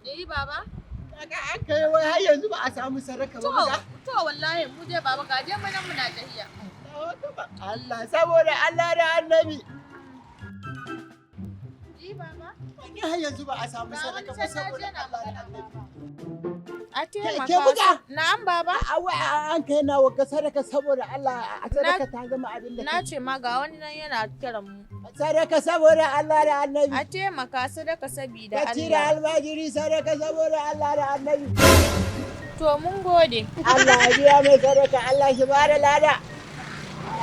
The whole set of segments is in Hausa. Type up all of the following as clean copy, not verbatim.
Eh baba. Kaga an kai wai har yanzu ba a samu sadaka ba To, buga. to wallahi mu je baba, ga je mu nan muna tahiya. Allah, saboda Allah da Annabi. Eh baba. Wani har yanzu ba a samu Ga wani sadaka ba can na saboda je na Allah da magana Annabi. baba. A taimaka. Ke buga? Na'am baba. A wai an kai na wagga sadaka saboda Allah, a sadaka ta zama abin da Na ce ma ga wani nan yana kiran mu. Sadaka saboda Allah da Annabi. A taimaka sadaka sabida Ka cire Allah. almajiri sadaka saboda Allah da Annabi. To mun gode. Allah ya biya mai sadaka, Allah shi ba da lada.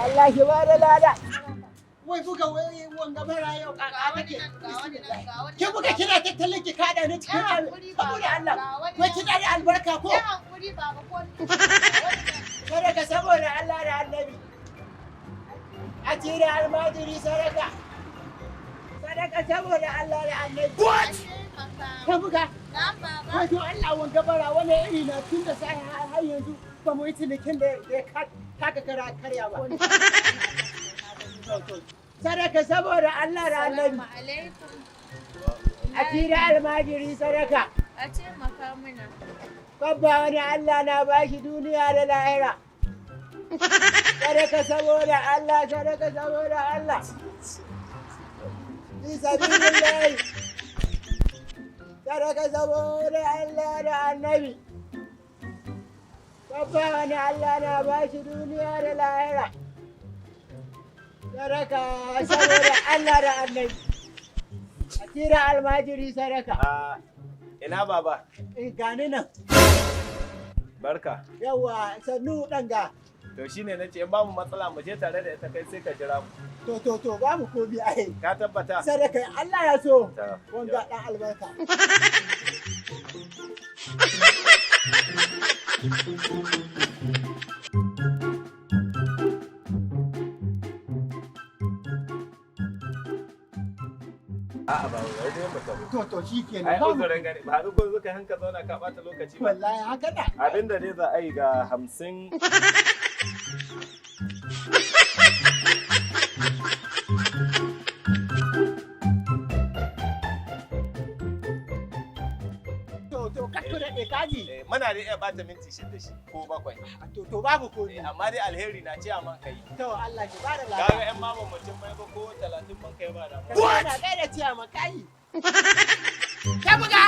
Allah shi ba da lada. Wai buga, wai wanga mara yau kaka take. Ke buga, kina tattalin ki kada ni cikin rami saboda Allah. Wai kina da albarka ko? Ya hankuri baba, ko ni. Sadaka saboda Allah da Annabi. A cire almajiri sadaka. Sadaka saboda Allah da Annabi. What? Ke buga. Na'am baba. Wato Allah, wanga bara wani iri na tun da sai har yanzu ba mu yi cinikin da ya taka kara karya ba. Sadaka saboda Allah da Annabi. Assalamu alaikum. A tira almajiri sadaka. A taimaka mana. Babba wani Allah na bashi duniya da lahira. Sadaka saboda Allah, sadaka saboda Allah. Fi sabilillahi. Sadaka saboda Allah da Annabi. Babba wani Allah na bashi duniya da lahira. Sadaka saboda Allah da Annabi. A tira almajiri sadaka. Ah, ina baba? Eh, gani nan. Barka. Yawwa, sannu ɗanga. To shine nace in babu matsala mu je tare da ita, kai sai ka jira mu. To, babu komi ai. Ka tabbata? Sadaka Allah ya so. Ta. Wanga ɗan albarka. A'a ba wai dai mu tafi. To, shi kenan. Ai Babu. Uzurin gani ba duk zo kai hanka zauna ka bata lokaci ba. Wallahi haka da. Abinda dai za a yi, ga 50. To, kakku daɗe kaji. Eh, muna da iya bata minti 6 shi ko 7. To, babu komi. Eh, amma dai alheri na ce man kai. To, Allah shi bada Kaga lafiya. yan mama mutum mai ba ko 30 man kai ba da. What? Ina gaida ciya ma kai. Ka buga.